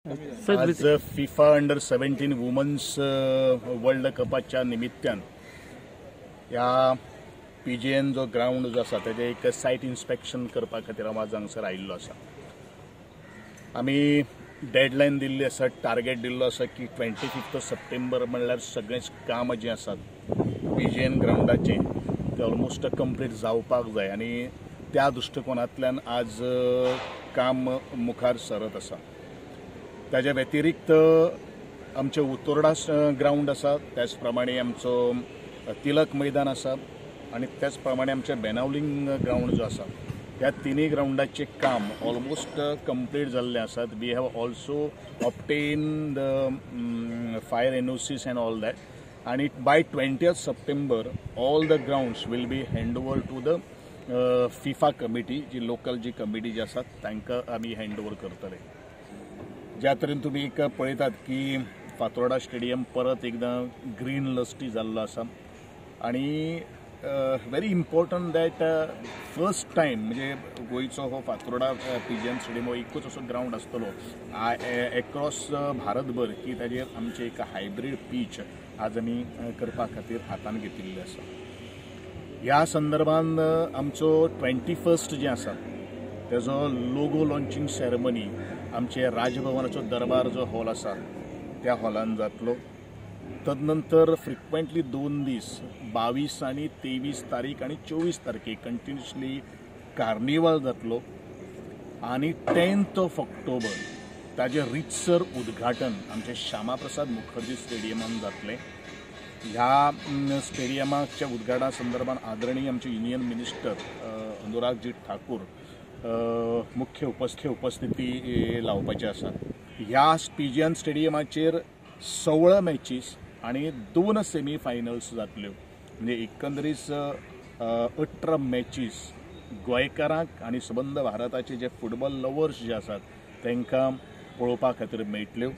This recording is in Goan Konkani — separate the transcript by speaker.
Speaker 1: आज FIFA under 17 women's world कपाच्या निमित्तान ह्या पीजीएन जो ग्रावंड जो आसा तेजें एक सायट इन्स्पेक्शन करपा खातीर हांव आज हांगसर आयिल्लो आसा. आमी डेडलायन दिल्ली आसा, टार्गेट दिल्लो आसा की 25 सप्टेंबर म्हणल्यार सगळेंच काम जें आसा पीजीएन ग्रावंडाचें तें ऑलमोस्ट कंप्लीट जावपाक जाय आनी त्या दृश्टिकोनांतल्यान आज काम मुखार सरत आसा. ताज्या व्यतिरिक्त आमचें उतोर्डा ग्रावंड आसा, त्याच प्रमाणे आमचो तिलक मैदान आसा आनी त्याच प्रमाणे आमचें बेनावलिंग ग्रावंड जो आसा, ह्या तिनूय ग्रावंडाचें काम ऑलमोस्ट कंप्लीट जाल्लें आसा. We have also obtain the fire NOCs and all that आनी by 20 September all the grounds will be hand over to the FIFA committee, ji local ji committee जी आसा तांकां आमी हँड ओवर करतले. ज्या तरेन तुमी एक पळयतात की फातोर्डा स्टेडियम परत एकदां ग्रीन लस्टी जाल्लो आसा आनी very important that first time म्हणजे गोंयचो हो फातोर्डा पीजीएन स्टेडियम हो एकूच असो ग्रावंड आसतलो एक्रॉस भारतभर की ताजेर आमचें एक हायब्रीड पीच आज आमी करपा खातीर हातान घेतिल्लें आसा. ह्या संदर्भान आमचो 21 जें आसा तेजो लोगो लॉन्चिंग सेरेमनी आमचे राजभवनाचो दरबार जो हॉल आसा त्या हॉलान जातलो. तदनंतर फ्रिक्वेंटली 2 दीस 22 आनी 23 तारीख आनी 24 तारखेक कंटिन्युअसली कार्निवाल जातलो आनी 10 ऑक्टोबर ताजें रितसर उद्घाटन आमचे श्यामाप्रसाद मुखर्जी स्टेडियमान जातलें. ह्या स्टेडियमाच्या उद्घाटना संदर्भात आदरणीय आमचे युनियन मिनिस्टर अनुरागजी ठाकूर मुख्य उपस्थिती लावपाची आसा. ह्या पीजीएन स्टेडियमाचेर 16 मॅचीस आनी 2 सेमी फायनल्स जातल्यो, म्हणजे एकंदरीत 18 मॅचीस गोंयकारांक आनी सबंद भारताचे जे फुटबॉल लवर्स जे आसात तांकां पळोवपा खातीर मेळटल्यो.